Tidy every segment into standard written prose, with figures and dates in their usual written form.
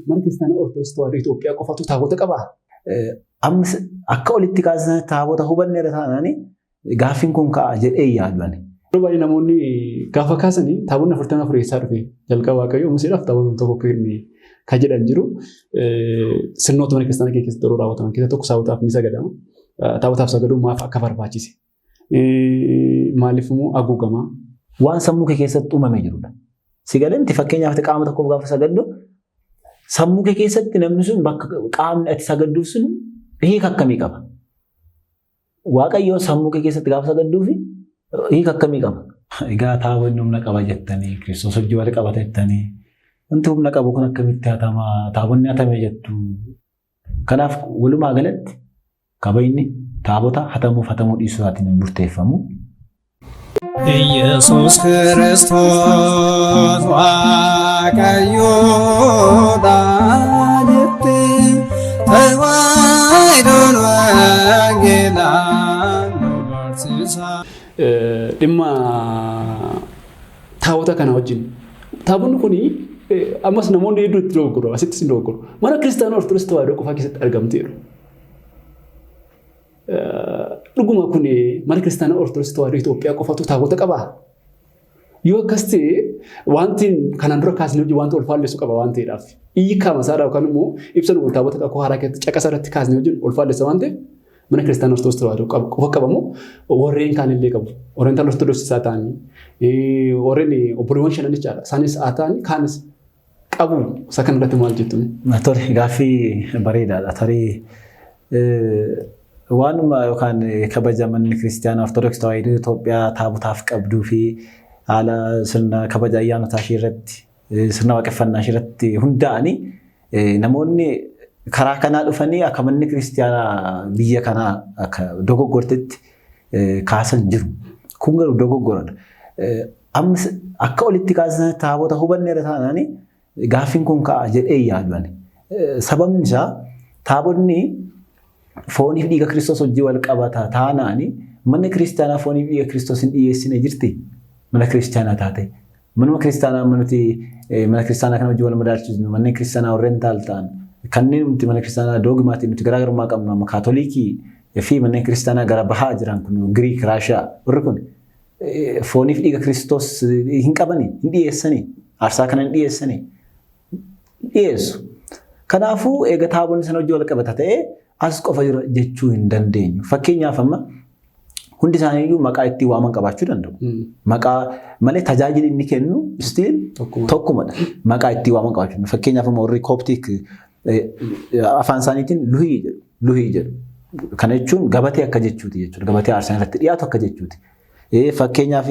Mana Kiristaanaa Ortodoksii Tawaahidoo Itoophiyaa qofatu taabota qabaa? Amma akka olitti kaasan taabota hubanneera taanaan gaaffiin kun ka'a jedhee yaadu ani. Yeroo baay'ee namoonni gaafa kaasanii taabonni 44 eessaa dhufe jalqaba Waaqayyo Museedhaaf taabota tokko kenne kan jedhan jiru. Sirnoota mana kiristaanaa keessatti yeroo raawwataman keessaa tokko taabotaaf ni sagadama. Taabotaaf sagaduun maaf akka barbaachise? Maaliif immoo haguugama? Waan sammuu kee keessatti uumamee jirudha. Si galee miti? Fakkeenyaaf qaama tokkoof gaafa sagaddu sammuu kee keessatti namni sun bakka qaamni ati sagadduuf sun hiika akkamii qaba? Waaqayyoon sammuu kee keessatti gaafa sagadduufi hiika akkamii qaba? Egaa taabonni humna qaba jettanii, Kiristoos hojii wal qabata jettanii, wanti humna qabu kun akkamitti hatama, taabonni hatame jettu? Kanaaf walumaa galatti kabajni taabota hatamuuf hatamuu dhiisuu isaatiin hin murteeffamu. ኢየሱስ ክርስቶስ Waaqayyoodha jettee Tewaahidoon wangeelaan nu barsiisa. Dhimma taabota kana wajjin. Taabonni kun ammas namoonni hedduun itti dogoggoru. Asittis hin dogoggoru. Mana Kiristaanaa Ortodoksii Tawaahidoo qofaa keessatti argamteeru. Dhuguma kun mana Kiristaanaa Ortodoksii Tawaahidoo Itoophiyaa qofatu taabota qabaa? Yoo akkas ta'e, wanti kanaan dura kaasnee hojii wanta ol faallessu qaba waan ta'eedhaaf. Hiika masaadhaa yookaan immoo ibsa nu taabota kakuu haaraa keessatti caqasa irratti kaasnee wajjin ol faallessa waan ta'eef, mana Kiristaanaa Ortodoksii Tawaahidoo qofa qabamu, warreen kaanillee qabu. Oriental Ortodoksii isaa ta'anii, warreen obboleewwan shanan jechaadha. Isaanis haa ta'anii, kaanis qabu. Isa kanarratti maal jettu? Tole, gaaffii bareedaadha. Tarii waanuma yookaan kabaja manni Kiristaanaa Ortodoksii Tawaahidoo Itoophiyaa taabotaaf qabduu fi haala sirna kabaja ayyaanotaa ishee irratti, sirna waaqeffannaa ishee irratti hundaa'anii namoonni karaa kanaa dhufanii akka manni kiristaanaa biyya kanaa akka dogoggortetti kaasan jiru. Kun garuu dogoggoradha. Amma akka olitti kaasan taabota hubanneera taanaan gaaffiin kun ka'a jedhee yaadu ani. Sababni isaa taabonni fooniif dhiiga Kiristoos wajjin wal qabata taanaan manni kiristaanaa fooniif dhiiga Kiristoos hin dhiyeessine jirti? Mana kiristaanaa taate. Manuma kiristaanaa amma nuti mana kiristaanaa kana wajjin wal madaalchisnu, manneen kiristaanaa oriental ta'an kanneen nuti mana kiristaanaa doogmaatiin nuti garaagarummaa qabnu, amma Kaatolikii fi manneen kiristaanaa gara bahaa jiran kun, Giriik, Raashiyaa, warri kun fooniif dhiiga Kiristoos hin qabani, hin dhiyeessani, aarsaa kana hin dhiyeessani, dhiyeessu. Kanaafuu eega taabonni sana wajjin wal qabata ta'ee as qofa jira jechuu hin dandeenyu. Fakkeenyaaf amma hundi isaaniiyyuu maqaa ittiin waaman qabaachuu danda'u. Maqaa malee tajaajilli inni kennu still tokkumadha. Maqaa ittiin waaman qabaachuu danda'u. Fakkeenyaaf amma warri Kooptik afaan isaaniitiin luhii jedhu. Luhii jedhu. Kana jechuun gabatee akka jechuuti jechuudha. Gabatee aarsaan irratti dhiyaatu akka jechuuti. Fakkeenyaaf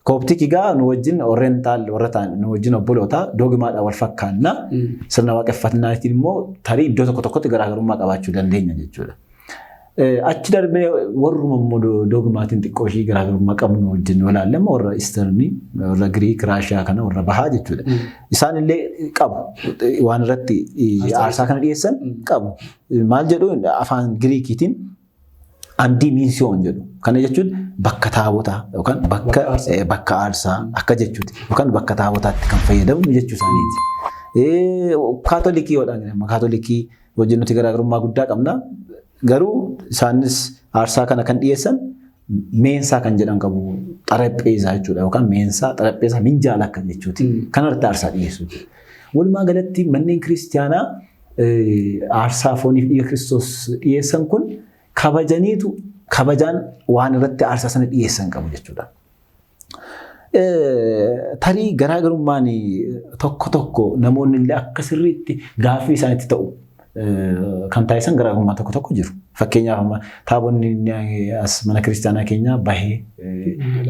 Kooptik egaa nu wajjin oriental warra ta'an, nu wajjin obboloota, dogmaadhaan wal fakkaanna. Sirna waaqeffannaatiin immoo tarii iddoo tokko tokkotti garaagarummaa qabaachuu dandeenya jechuudha. Achi darbee warruma immoo dogmaatiin xiqqoo ishii garaagarummaa qabnu wajjin walaalle immoo warra Easternii, warra Giriik, Raashiyaa kana, warra bahaa jechuudha. Isaan illee qabu, waan irratti aarsaa kana dhiyeessan qabu. Maal jedhu? Afaan Giriikiitiin andiimiinsiyoon jedhu. Kana jechuun bakka taabotaa yookaan bakka aarsaa akka jechuuti. Yookaan bakka taabotaatti kan fayyadamnu jechuu isaaniiti. Kaatolikii yoodhaan, Kaatolikii wajjin nuti garaagarummaa guddaa qabna. Garuu isaanis aarsaa kana kan dhiyeessan meensaa kan jedhan qabu, xarapheezaa jechuudha, yookaan meensaa, xarapheezaa, minjaala akka jechuuti. Kanarratti aarsaa dhiyeessu. Walumaa galatti manneen kiristaanaa aarsaa fooniif dhiiga Kiristoos dhiyeessan kun kabajaniitu kabajaan waan irratti aarsaa sana dhiyeessan qabu jechuudha. Tarii garaagarummaan tokko tokko namoonni illee akka sirriitti gaaffii isaanitti ta'u kan taasisan garaagarummaa tokko tokko jiru. Fakkeenyaaf amma taabonni as mana kiristaanaa keenyaa bahee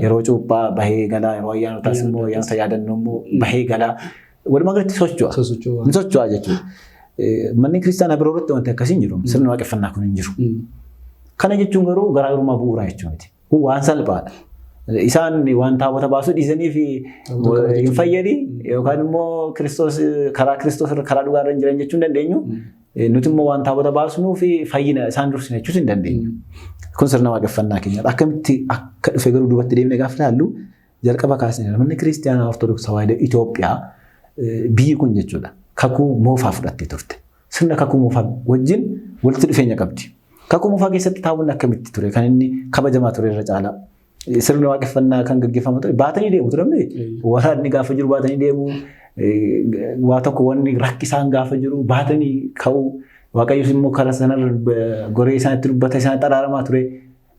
yeroo cuuphaa bahee galaa, yeroo ayyaanotaas immoo ayyaanota yaadannoo immoo bahee galaa. Walumaa galatti socho'a. Ni socho'a jechuudha. Manni kiristaanaa biroo irratti wanti akkasii hin jiru. Sirni waaqeffannaa kun hin jiru. Kana jechuun garuu garaagarummaa bu'uuraa jechuu miti. Kun waan salphaadha. Isaan waan taabota baasuu dhiisanii fi hin fayyadi yookaan immoo Kiristoos karaa Kiristoos irra karaa dhugaa irra hin jiran jechuu hin dandeenyu. Nuti immoo waan taabota baasnuu fi fayyina isaan dursina jechuus hin dandeenyu. Kun sirna waaqeffannaa keenyadha. Akkamitti akka dhufe garuu duubatti deemnee gaafa ilaallu, jalqaba kaasnee manni kiristaanaa Ortodoksii Tawaahidoo Itoophiyaa, biyyi kun jechuudha. kakuu moofaa fudhattee turte. Sirna kakuu moofaa wajjin walitti dhufeenya qabdi. Kakuu moofaa keessatti taabonni akkamitti ture kan inni kabajamaa ture irra caalaa. Sirni waaqeffannaa kan gaggeeffamaa ture baatanii deemu ture. Waraanni gaafa jiru baatanii deemu, waa tokko wanni rakkisaan gaafa jiru baatanii ka'u. Waaqayyos immoo karaa sanarra goree isaanitti dubbata isaanitti araaramaa ture.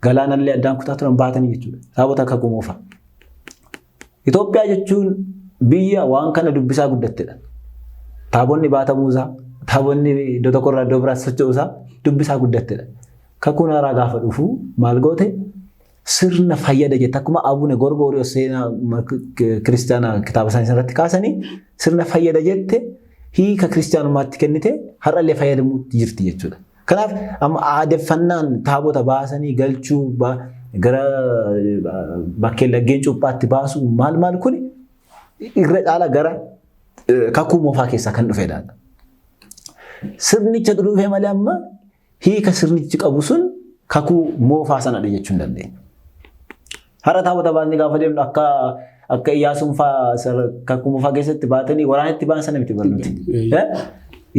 Galaanallee addaan kutaa turan baatanii jechuudha. Taabota kakuu moofaa. Itoophiyaa jechuun biyya waan kana dubbisaa guddattedha. Taabonni baatamuusaa, taabonni iddoo tokkorraa iddoo biraatti socho'uusaa dubbisaa guddattedha. Kakuun haaraa gaafa dhufu maal goote? Sirna fayyada jette akkuma Abune Gorgooriyoos seenaa kiristaanaa kitaaba isaanii irratti kaasanii sirna fayyada jette hiika kiristaanummaatti kennite har'allee fayyadamuutti jirti jechuudha. Kanaaf amma aadeffannaan taabota baasanii galchuu gara bakkee laggeen cuuphaatti baasuu maal maal kun irra caala gara kakuu moofaa keessaa kan dhufedha. Sirnicha dhufe malee amma hiika sirnichi qabu sun kakuu moofaa sanadha jechuu hin dandeenyu. Har'a taabota baasnee gaafa deemnu akka Iyyaasuun fa'aa kakuu moofaa keessatti baatanii waraanatti ba'an sana miti barnuti.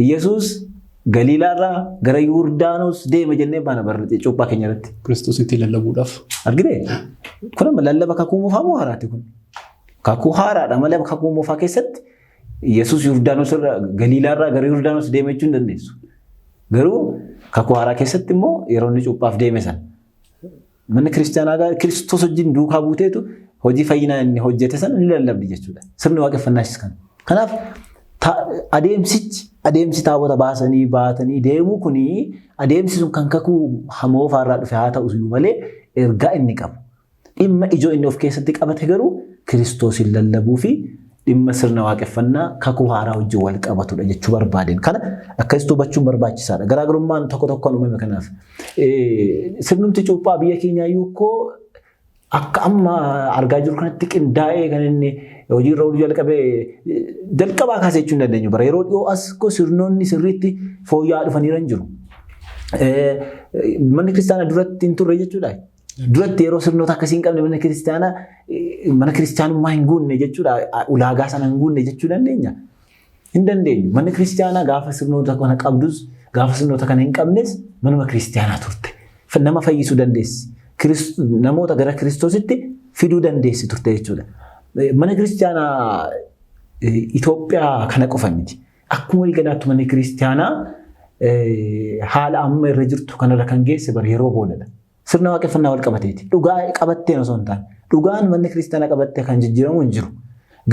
Iyyasuus Galiilaarraa gara Yordaanos deeme jennee baana barnuti cuuphaa keenya irratti. Kiristoositti lallabuudhaaf. Argitee? Kun amma lallaba kakuu moofaa moo haaraati kun? Kakuu haaraadha malee kakuu moofaa keessatti Yesuus Yordaanos irraa Galiilaarraa gara Yordaanos deeme jechuu hin dandeessu. Garuu kakuu haaraa keessatti immoo yeroo inni cuuphaaf deeme sana manni kiristaanaa Kiristoos wajjin duukaa buuteetu hojii fayyinaa inni hojjete sana ni lallabdi jechuudha. Sirni waaqeffannaas kana. Kanaaf adeemsichi adeemsi taabota baasanii baatanii deemuu kuni adeemsi sun kan kakuu moofaarraa dhufe haa ta'u iyyuu malee ergaa inni qabu. Dhimma ijoo inni of keessatti qabate garuu Kiristoosin lallabuu fi dhimma sirna waaqeffannaa kakuu haaraa wajjin wal qabatudha jechuu barbaadeen. Kana akkasitti hubachuun barbaachisaadha. Garaagarummaan tokko tokkoon uumame kanaaf. Sirnumti cuuphaa biyya keenyaa iyyuu koo akka amma argaa jirru kanatti qindaa'ee kan inni hojiirra ooluu jalqabe jalqabaa kaasee jechuu hin dandeenyu. Bara yeroo dhiyoo as koo sirnoonni sirriitti fooyya'aa dhufaniira hin jiru. Manni kiristaanaa duratti hin turre jechuudha. Duratti yeroo sirnoota akkasii hin qabne mana kiristaanaa mana kiristaanummaa hin guunne jechuudha. Ulaagaa sana hin guunne jechuu dandeenya. Hin dandeenyu. Manni kiristaanaa gaafa sirnoota kana qabdus gaafa sirnoota kana hin qabnes manuma kiristaanaa turte. Nama fayyisuu dandeessi. Namoota gara Kiristoositti fiduu dandeessi turte jechuudha. Mana kiristaanaa Itoophiyaa kana qofa miti. Akkuma waliigalaatti manni kiristaanaa haala amma irra jirtu kanarra kan geesse bara yeroo boodadha. Sirna waaqeffannaa wal qabateeti. Dhugaa qabatteen osoo hin taane. Dhugaan manni kiristaanaa qabattee kan jijjiiramu hin jiru.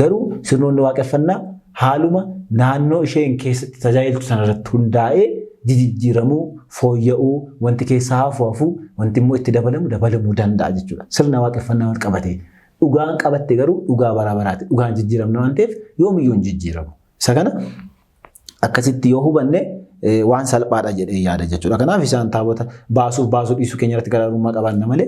Garuu sirnoonni waaqeffannaa haaluma naannoo isheen keessatti tajaajiltu sanarratti hundaa'ee jijjiiramuu, fooyya'uu, wanti keessaa hafu hafuu, wanti immoo itti dabalamu dabalamuu danda'a jechuudha. Sirna waaqeffannaa wal qabatee. Dhugaan qabatte garuu dhugaa bara baraati. Dhugaan jijjiiramne waan ta'eef yoomiyyuu hin jijjiiramu. Isa kana akkasitti yoo hubanne waan salphaadha jedhee yaada jechuudha. Kanaaf isaan taabota baasuuf baasuu dhiisuu keenya irratti garaagarummaa qabaanna malee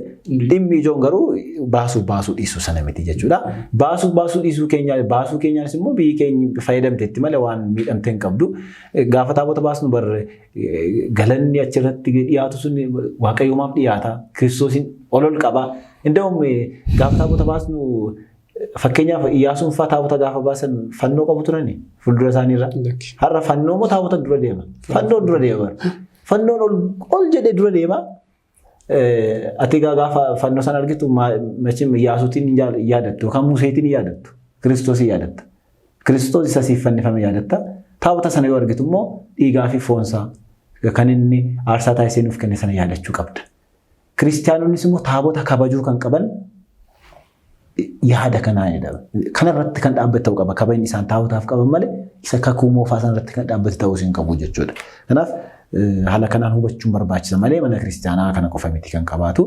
dhimmi ijoon garuu baasuuf baasuu dhiisuu sana miti jechuudha. Baasuuf baasuu dhiisuu keenya baasuu keenyaanis immoo biyyi keenya fayyadamteetti malee waan miidhamte hin qabdu. Gaafa taabota baasnu bar galanni achirratti dhiyaatu sun waaqayyoomaaf dhiyaata. Kiristoosiin ol ol qaba. Inda'um gaafa taabota baasnu Fakkeenyaaf Iyyaasuun fa'aa taabota gaafa baasan fannoo qabu turani fuuldura isaaniirra. Har'a fannoo moo taabota dura deema? Fannoon dura deema. Fannoon ol jedhee dura deema. Ati egaa gaafa fannoo sana argitu machim Iyyaasuutiin hin yaadattu yookaan Museetiin hin yaadattu. Kiristoos hin yaadatta. Kiristoos isa siif fannifame yaadatta. Taabota sana yoo argitu immoo dhiigaa fi foonsaa kan inni aarsaa taasisee nuuf kenne sana yaadachuu qabda. Kiristiyaanonnis immoo taabota kabajuu kan qaban yaada kanaanidha. Kanarratti kan dhaabbate ta'uu qaba. Kabajni isaan taabotaaf qaban malee isa kakuu moofaa sanarratti kan dhaabbate ta'uu hin qabu jechuudha. Kanaaf haala kanaan hubachuun barbaachisa malee mana kiristiyaanaa kana qofa miti kan qabaatu.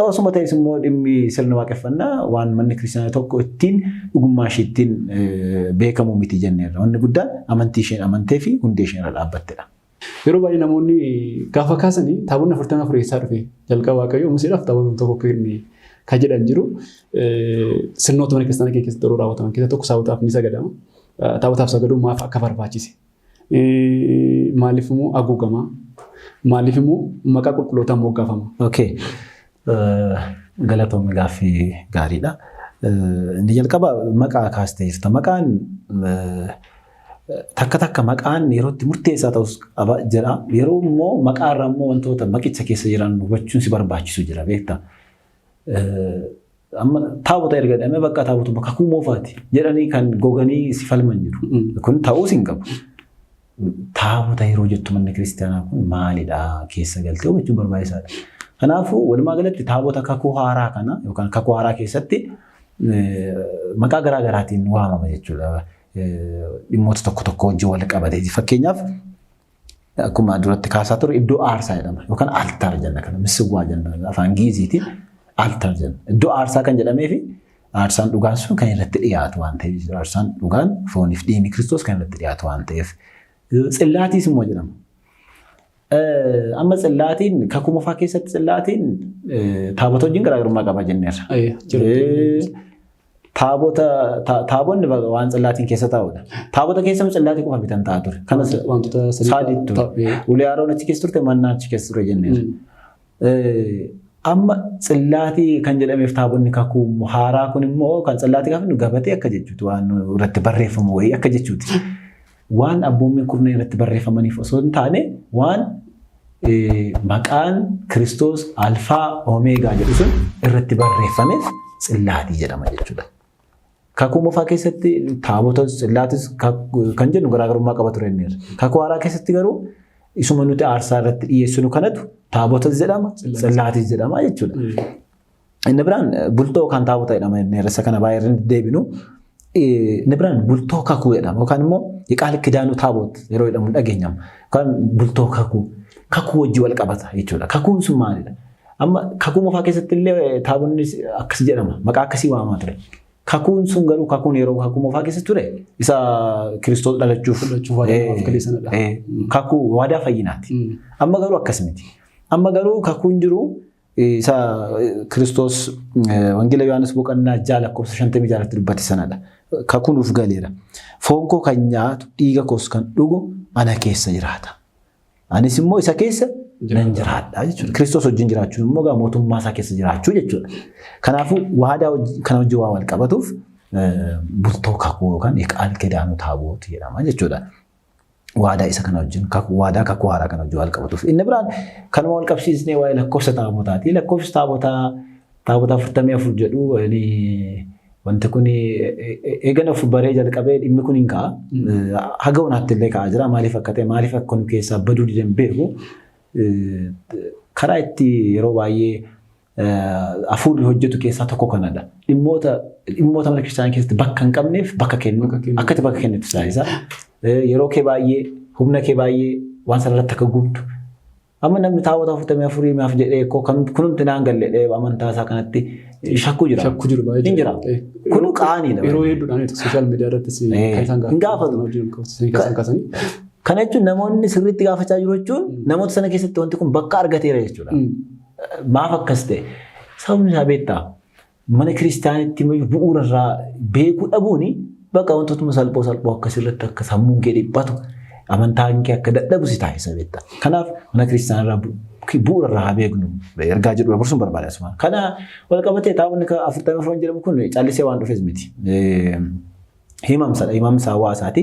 Osuma ta'es immoo dhimmi sirna waaqeffannaa waan manni kiristiyaanaa tokko ittiin dhugummaa ishee ittiin beekamu miti jenneerra. Wanni guddaan amantii isheen amantee fi hundee isheen irra dhaabbattedha. Yeroo baay'ee namoonni gaafa kaasanii taabonni 44 eessaa dhufe jalqaba Waaqayyo Museedhaaf taabota tokko kenne kan jedhan jiru. Sirnoota mana kiristaanaa keenya keessatti yeroo raawwataman keessaa tokko taabotaaf ni sagadama. Taabotaaf sagaduun maaf akka barbaachise? Maaliif immoo haguugama? Maaliif immoo maqaa qulqullootaan moggaafama? Okay. Galatoomi gaaffii gaariidha. Inni jalqaba maqaa kaastee jirta. Maqaan Takka takka maqaan yeroo itti murteessaa ta'us qaba jira. Yeroo immoo maqaa irraa immoo wantoota maqicha keessa jiran hubachuun si barbaachisu jira beektaa. Amma taabota erga jedhamee bakka taabotuma kakuu moofaati jedhanii kan goganii si falman jiru. Kun ta'uus hin qabu. Taabota yeroo jettu manni kiristaanaa kun maalidha keessa galtee hubachuun barbaachisaadha. Kanaafuu walumaa galatti taabota kakuu haaraa kana yookaan kakuu haaraa keessatti maqaa garaa garaatiin waamama jechuudha. Dhimmoota tokko tokko wajjin wal qabatee. Fakkeenyaaf akkuma duratti kaasaa ture iddoo aarsaa jedhama yookaan altar jenna kana miswaa jenna afaan Giiziitiin altar jenna. Iddoo aarsaa kan jedhamee fi aarsaan dhugaan sun kan irratti dhiyaatu waan ta'eef aarsaan dhugaan fooniif dhiigni Kiristoos kan irratti dhiyaatu waan ta'eef. Tsillaatiis immoo jedhama. Amma tsillaatiin kakuu moofaa keessatti tsillaatiin taabota wajjin garaagarummaa qaba jenneerra. Taabota taabonni waan tsillaatiin keessa taa'udha. Taabota keessa tsillaatii qofa bitan ta'a ture. Kanas wantoota sadii ture. Ulee Aroon achi keessa turte, mannaa achi keessa ture jenneerra. Amma tsillaatii kan jedhameef taabonni kakuu haaraa kun immoo kan tsillaatii gaafa gabatee akka jechuuti, waan irratti barreeffamu wayii akka jechuuti. Waan abboommiin kurneen irratti barreeffamaniif osoo hin taane waan maqaan Kiristoos Alfaa Omeegaa jedhu sun irratti barreeffameef tsillaatii jedhama jechuudha. Kakuu moofaa keessatti taabota tsillaatis kan jennu garaagarummaa qaba ture inni. Kakuu haaraa keessatti garuu isuma nuti aarsaa irratti dhiyeessinu kanatu taabotas jedhama, tsillaatis jedhama jechuudha. Inni biraan bultoo kan taabota jedhama inni isa kana baay'ee irra deebinu. Inni biraan bultoo kakuu jedhama yookaan immoo የቃል ኪዳኑ ታቦት yeroo jedhamu dhageenyama. Yookaan bultoo kakuu kakuu wajjin wal qabata jechuudha. Kakuun sun maalidha? Amma kakuu moofaa keessatti illee taabonni akkas jedhama. Maqaa akkasii waamamaa ture. Kakuun sun garuu kakuun yeroo kakuu moofaa keessa ture isa Kiristoos dhalachuuf kakuu waadaa fayyinaati. Amma garuu akkas miti. Amma garuu kakuun jiru isa Kiristoos Wangeela Yohaannis boqonnaa 6 lakkoofsa 56 dubbate sanadha. Kakuun nuuf galeera. Foon koo kan nyaatu dhiiga koos kan dhugu ana keessa jiraata. Anis immoo isa keessa nan jiraadha jechuudha. Kiristoos wajjin jiraachuun immoo egaa mootummaa isaa keessa jiraachuu jechuudha. Kanaafuu waadaa kana wajjin waa wal qabatuuf bultoo kakuu yookaan የቃል ኪዳኑ ታቦት jedhama jechuudha. Waadaa isa kana wajjin waadaa kakuu haaraa kana wajjin wal qabatuuf. Inni biraan kanuma wal qabsiisnee waa'ee lakkoofsa taabotaati. Lakkoofsi taabotaa taabota 44 jedhu wanti kun eegana of baree jalqabee dhimmi kun hin ka'a. Haga onaatti illee ka'aa jira. Maaliif akka ta'e, maaliif akka nu keessaa baduu didan beeku. Karaa itti yeroo baay'ee hafuurri hojjetu keessaa tokko kanadha. Dhimmoota mana kiristaanaa keessatti bakka hin qabneef bakka kennu, akka itti bakka kennitu taasisa. Yeroo kee baay'ee, humna kee baay'ee waan sana irratti akka gubdu. Amma namni taabota 44 maaf jedhee kunumti naan galle amantaa isaa kanatti shakkuu jira. Shakkuu jiru baay'ee. Hin jira. Kun qaaniidha. Yeroo hedduudhaan social media irrattis kan isaan Hin gaafatu. gaafatu. Kana jechuun namoonni sirriitti gaafachaa jiru jechuun namoota sana keessatti wanti kun bakka argateera jechuudha. Maaf akkas ta'e? Sababni isaa beektaa? Mana kiristaanitti bu'uura irraa beekuu dhabuuni bakka wantootuma salphoo salphoo akkasirratti akka sammuun kee dhiphatu, amantaan kee akka dadhabu si taasisa beektaa. Kanaaf mana kiristaanaa irraa bu'uura irraa haa beeknu ergaa jedhu dabarsuun barbaada asuma. Kana wal qabatee taabonni 44 jedhamu kun callisee waan dhufes miti. Himamsadha, himamsa hawaasaati.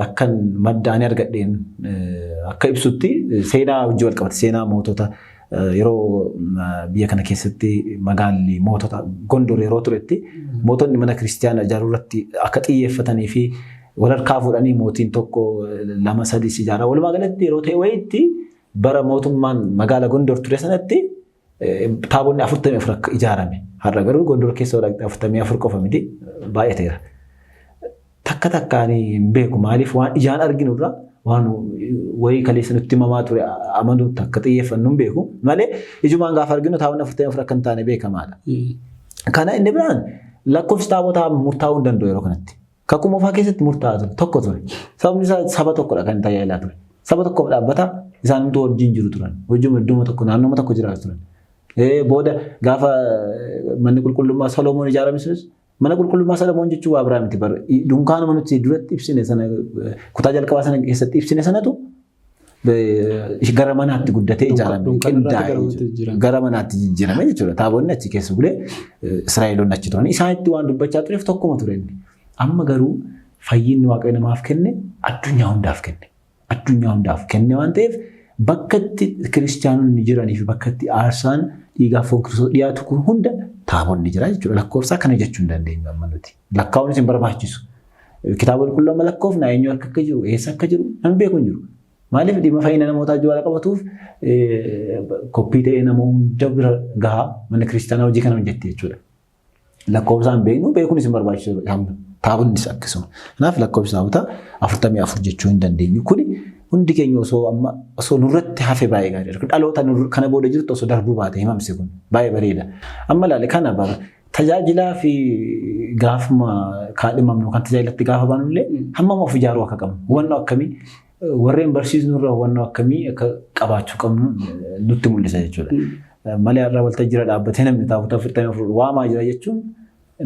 Akkan madda ani argadheen akka ibsutti seenaa wajjin wal qabate, seenaa mootota yeroo biyya kana keessatti magaalli mootota Gondor yeroo turetti mootonni mana kiristaanaa ijaaruu irratti akka xiyyeeffatanii fi wal harkaa fuudhanii mootiin tokko lama sadii ijaara. Walumaa galatti yeroo ta'e wayiitti bara mootummaan magaala Gondor ture sanatti taabonni 44 akka ijaarame. Har'a garuu Gondor keessa 44 qofa miti, baay'ateera. Takka takkaan hin beeku, maaliif waan ijaan arginu irraa waan wayii kaleessa nutti himamaa ture amanuutti akka xiyyeeffannu hin beeku malee ijumaan gaafa arginu taabonni 44 akka hin taane beekamaadha. Kana inni biraan lakkoofsi taabotaa murtaa'uu hin danda'u yeroo kanatti. Kakuu moofaa keessatti murtaa'aa ture, tokko ture. Sababni isaa saba tokkodha kan tajaajilaa ture. Saba tokkoof dhaabbata, isaan hunduu wajjin jiru turan. Wajjin iddoo tokko naannoo tokko jiraatu turan. Booda gaafa manni qulqullummaa Solomoon ijaarame sunis mana qulqullummaa Solomoon jechuun waa biraa miti. Dunkaanuma nuti duratti ibsine sana, kutaa jalqabaa sana keessatti ibsine sanatu gara manaatti guddatee ijaarame. Qindaa'ee gara manaatti jijjiirame jechuudha. Taabonni achi keessa bulee, Israa'eloonni achi turan. Isaanitti waan dubbachaa tureef tokkuma ture inni. Amma garuu Fayyinni Waaqayyo namaaf kenne addunyaa hundaaf kenne. Addunyaa hundaaf kenne waan ta'eef bakka itti kiristaanonni jiranii fi bakka itti aarsaan dhiigaaf foon Kiristoos dhiyaatu kun hunda taabonni jira jechuudha. Lakkoofsa kana jechuu hin dandeenyu amma nuti. Lakkaa'uunis hin barbaachisu. Kitaaba qulqulluu amma lakkoofna eenyu harka akka jiru, eessa akka jiru namni beeku hin jiru. Maaliif dhimma fayyina namootaa wajjin waan qabatuuf koppii ta'ee nama hunda bira gahaa mana kiristaanaa hojii kana hojjetti jechuudha. Lakkoofsaan beeknu beekuunis hin barbaachisu. Taabonnis akkasuma. Kanaaf lakkoofsa taabota 44 jechuu hin dandeenyu. Kuni hundi keenya osoo amma osoo nurratti hafe baay'ee gaariidha. Dhaloota kana booda jirtu osoo darbuu baate himamsi kun baay'ee bareeda. Amma ilaali kana bara tajaajilaa fi gaafuma kaadhimamnu yookaan tajaajilatti gaafa baanullee hammam of ijaaruu akka qabnu hubannoo akkamii warreen barsiisnu irraa hubannoo akkamii akka qabaachuu qabnu nutti mul'isa jechuudha. Malee har'a waltajjii irra dhaabbatee namni taabota 44 waamaa jira jechuun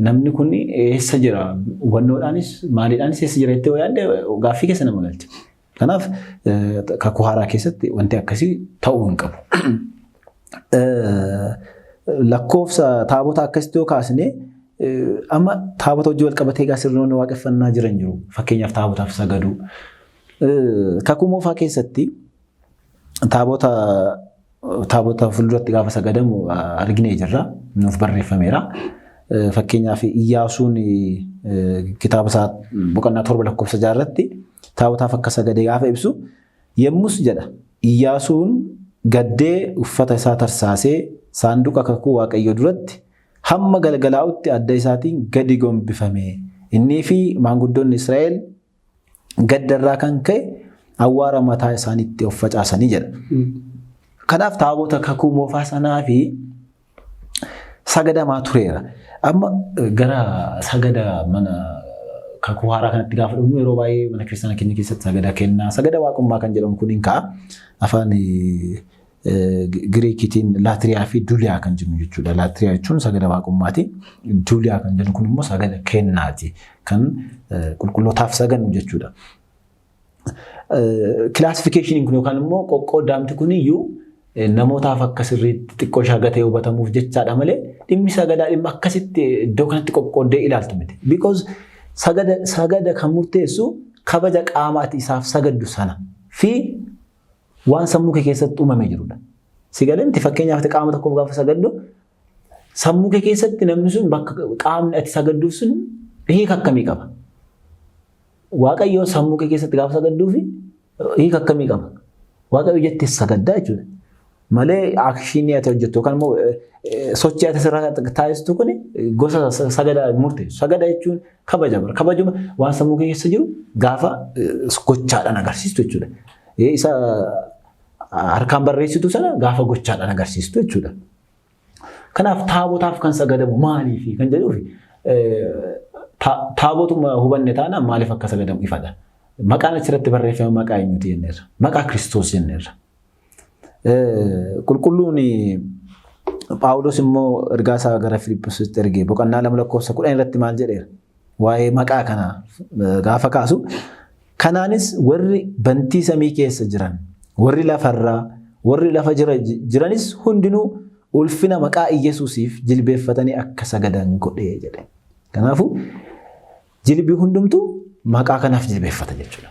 namni kun eessa jira hubannoodhaanis maaliidhaanis eessa jira jettee yaadde gaaffii keessa nama galcha. Kanaaf kakuu haaraa keessatti wanti akkasii ta'uu hin qabu. Lakkoofsa taabota akkasitti yoo kaasne amma taabota hojii wal qabatee egaa sirnoonni waaqeffannaa jiran jiru. Fakkeenyaaf taabotaaf sagaduu. Kakuu moofaa keessatti taabota fuulduratti gaafa sagadamu arginee jirra. Nuuf barreeffameera. Fakkeenyaaf Iyyaasuun kitaaba isaa boqonnaa 7 lakkoofsa 6 irratti taabotaaf akka sagade gaafa ibsu yemmus jedha. Iyyaasuun gaddee uffata isaa tarsaasee saanduqa kakuu Waaqayyoo duratti hamma galgalaa'utti adda isaatiin gadi gombifame. Innii fi maanguddoonni Israa'el gaddarraa kan ka'e awwaara mataa isaaniitti of facaasanii jedha. Kanaaf taabota kakuu moofaa sanaa fi sagadamaa tureera. Amma gara sagada mana kakuu haaraa kanatti gaafa dhufnu yeroo baay'ee mana kiristaanaa keenya keessatti sagada kennaa, sagada waaqummaa kan jedhamu kun hin ka'a. Afaan Giriikiitiin laatiriyaa fi duliyaa kan jennu jechuudha. Laatiriyaa jechuun sagada waaqummaati. Duliyaa kan jennu kun immoo sagada kennaati. Kan qulqullootaaf sagannu jechuudha. Kilaasifikeeshiniin kun yookaan immoo qoqqoodaamti kun iyyuu namootaaf akka sirriitti xiqqoo shaagatee hubatamuuf jechaadha malee dhimmi sagadaa dhimma akkasitti iddoo kanatti qoqqooddee ilaaltu miti. Because sagada kan murteessu kabaja qaama ati isaaf sagaddu sana fi waan sammuu kee keessatti uumamee jirudha. Si galee miti? Fakkeenyaaf ati qaama tokkoof gaafa sagaddu sammuu kee keessatti namni sun bakka qaamni ati sagadduuf sun hiika akkamii qaba? Waaqayyo sammuu kee keessatti gaafa sagadduuf hiika akkamii qaba? Waaqayyo jettee sagaddaa jechuudha. Malee action ati hojjettu yookaan immoo sochii ati sirraa taasistu kun gosa sagada murteessu. Sagada jechuun kabaja bara. Kabajuma waan sammuu kee keessa jiru gaafa gochaadhaan agarsiistu jechuudha. Isa harkaan barreessitu sana gaafa gochaadhaan agarsiistu jechuudha. Kanaaf taabotaaf kan sagadamu maaliifi kan jedhuufi taabotuma hubanne taanaan maaliif akka sagadamu ifadha. Maqaan achirratti barreeffame maqaa eenyuti jenneerra? Maqaa Kiristoos jenneerra. Qulqulluun Phaawulos immoo ergaa isaa gara Filiphisitti ergee boqonnaa 2 lakkoofsa 10 irratti maal jedheera? Waa'ee maqaa kanaa gaafa kaasu kanaanis warri bantii samii keessa jiran, warri lafarraa, warri lafa jiranis hundinuu ulfina maqaa Iyyasuusiif jilbeeffatanii akka sagadan godhee jedhe. Kanaafuu jilbi hundumtuu maqaa kanaaf jilbeeffata jechuudha.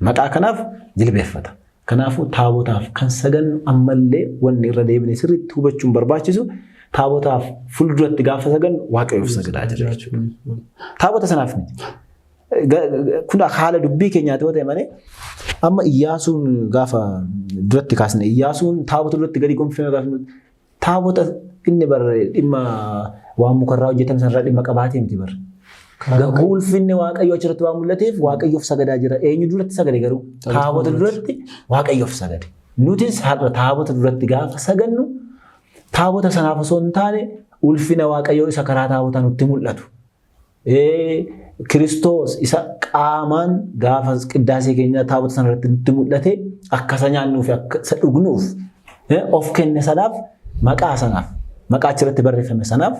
Maqaa kanaaf jilbeeffata. Kanaafuu taabotaaf kan sagannu ammallee wanni irra deebine sirriitti hubachuun barbaachisu taabotaaf fuulduratti gaafa sagannu Waaqayyoof sagadaa jira jechuudha. Taabota sanaaf miti. Kun haala dubbii keenyaati yoo ta'e malee amma Iyyaasuun gaafa duratti kaasne Iyyaasuun taabota duratti gadi gonfame gaafa taabota inni bar dhimma waan mukarraa hojjetame sanarraa dhimma qabaatee miti bar. Garuu ulfinni Waaqayyoo achirratti waan mul'ateef Waaqayyoof sagadaa jira. Eenyu duratti sagade garuu? Taabota duratti Waaqayyoof sagade. Nutis har'a taabota duratti gaafa sagannu taabota sanaaf osoo hin taane ulfina Waaqayyoo isa karaa taabotaa nutti mul'atu. Kiristoos isa qaamaan gaafa qiddaasee keenya taabota sanarratti nutti mul'ate akka isa nyaannuu fi akka isa dhugnuuf of kenne sanaaf maqaa sanaaf maqaa achirratti barreeffame sanaaf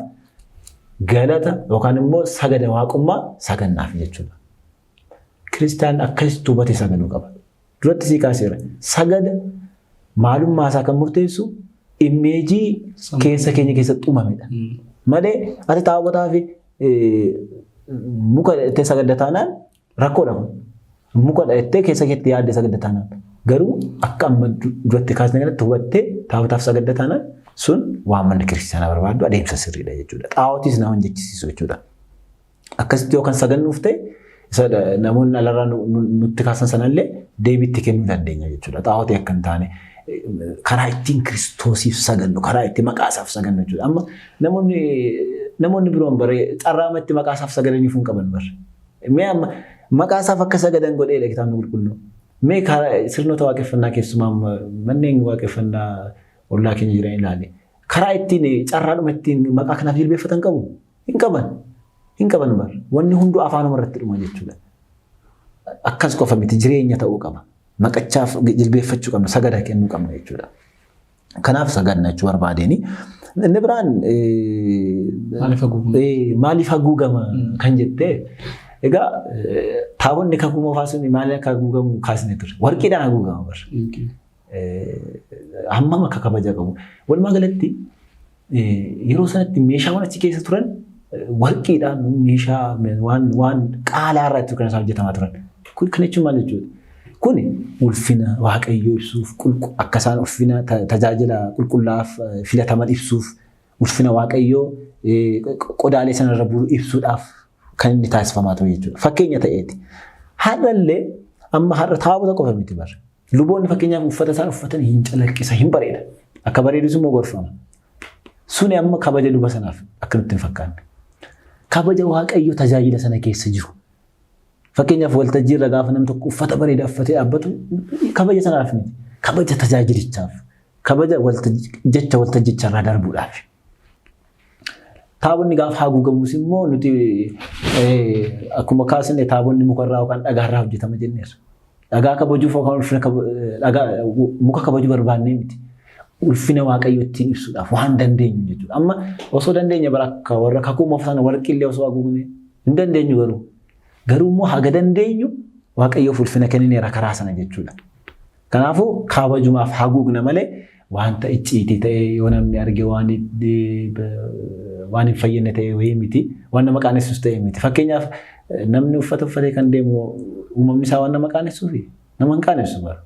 galata yookaan immoo sagada waaqummaa sagannaaf jechuudha. Kiristaan akkasitti hubatee sagaduu qaba. Duratti sii kaaseera. Sagada maalummaa isaa kan murteessu image keessa keenya keessatti uumamedha. Malee ati taabotaa fi muka itti sagadda taanaan Rakkoodha kun. Mukadha jettee keessa keetti yaadde sagadda taanaan. Garuu akka amma duratti kaasne kanatti hubattee taabotaaf sagadda taanaan sun waan manni kiristaanaa barbaadu adeemsa sirriidha jechuudha. Xaa'ootis nama hin jechisiisu jechuudha. Akkasitti yoo kan sagannuuf ta'e namoonni alarraa nutti kaasan sanallee deebiitti kennuu dandeenya jechuudha. Xaa'ootii akka hin taane karaa ittiin Kiristoosiif sagannu, karaa ittiin maqaa isaaf sagannu jechuudha. Amma namoonni biroon bare carraama itti maqaa isaaf sagadaniif hin qaban bare. Mee amma maqaa isaaf akka sagadan godheedha kitaabni qulqulluun. Mee sirnoota waaqeffannaa keessumaa manneen waaqeffannaa ollaa keenya jiran ilaali. Karaa ittiin carraadhuma ittiin maqaa kanaaf jilbeeffatan qabu? Hin qaban. Hin qaban bar. Wanni hunduu afaanuma irratti dhuma jechuudha. Akkas qofa miti, jireenya ta'uu qaba. Maqachaaf jilbeeffachuu qabna, sagada kennuu qabna jechuudha. Kanaaf sagadna jechuu barbaadeen. Inni biraan Maaliif haguugama? Maaliif haguugama kan jettee, egaa taabonni kakuu moofaa sun maaliif akka haguugamu kaasne ture. Warqiidhaan haguugama bar. Hammam akka kabaja qabu. Walumaa galatti yeroo sanatti meeshaawwan achi keessa turan warqiidhaan meeshaa waan qaalaa irraa kan isaan hojjetamaa turan. Kun kan jechuun maal jechuudha? Kun ulfina Waaqayyoo ibsuuf, akka isaan ulfina tajaajila qulqullaaf filataman ibsuuf, ulfina Waaqayyoo qodaalee sanarra bulu ibsuudhaaf kan inni taasifamaa ture jechuudha. Fakkeenya ta'eeti. Har'allee amma har'a taabota qofa miti bara. Luboonni fakkeenyaaf uffata isaan uffatan hin calaqqisa, hin bareeda. Akka bareedus immoo gorfama. Suni amma kabaja luba sanaaf akka nutti hin fakkaanne. Kabaja Waaqayyoo tajaajila sana keessa jiru. Fakkeenyaaf waltajjii irra gaafa namni tokko uffata bareedaa uffatee dhaabbatu kabaja sanaaf miti. Kabaja tajaajilichaaf. Kabaja jecha waltajjicharraa darbuudhaaf. Taabonni gaafa haguugamus immoo nuti akkuma kaasne taabonni mukarraa yookaan dhagaarraa hojjetama jenneerra. Dhagaa kabajuuf yookaan ulfina dhagaa muka kabajuu barbaannee miti. Ulfina Waaqayyoo ittiin ibsuudhaaf waan dandeenyu jechuudha. Amma osoo dandeenya bara akka warra kakuu moofaa sana warqiillee osoo haguugne hin dandeenyu garuu. Garuu immoo haga dandeenyu Waaqayyoof ulfina kennineera karaa sana jechuudha. Kanaafuu kabajumaaf haguugna malee wanta icciitii ta'e yoo namni arge waan hin fayyadne ta'e wayii miti. Waan nama qaanessus ta'e miti. Fakkeenyaaf namni uffata uffatee kan deemu uumamni isaa waan nama qaanessuufi nama hin qaanessu bara.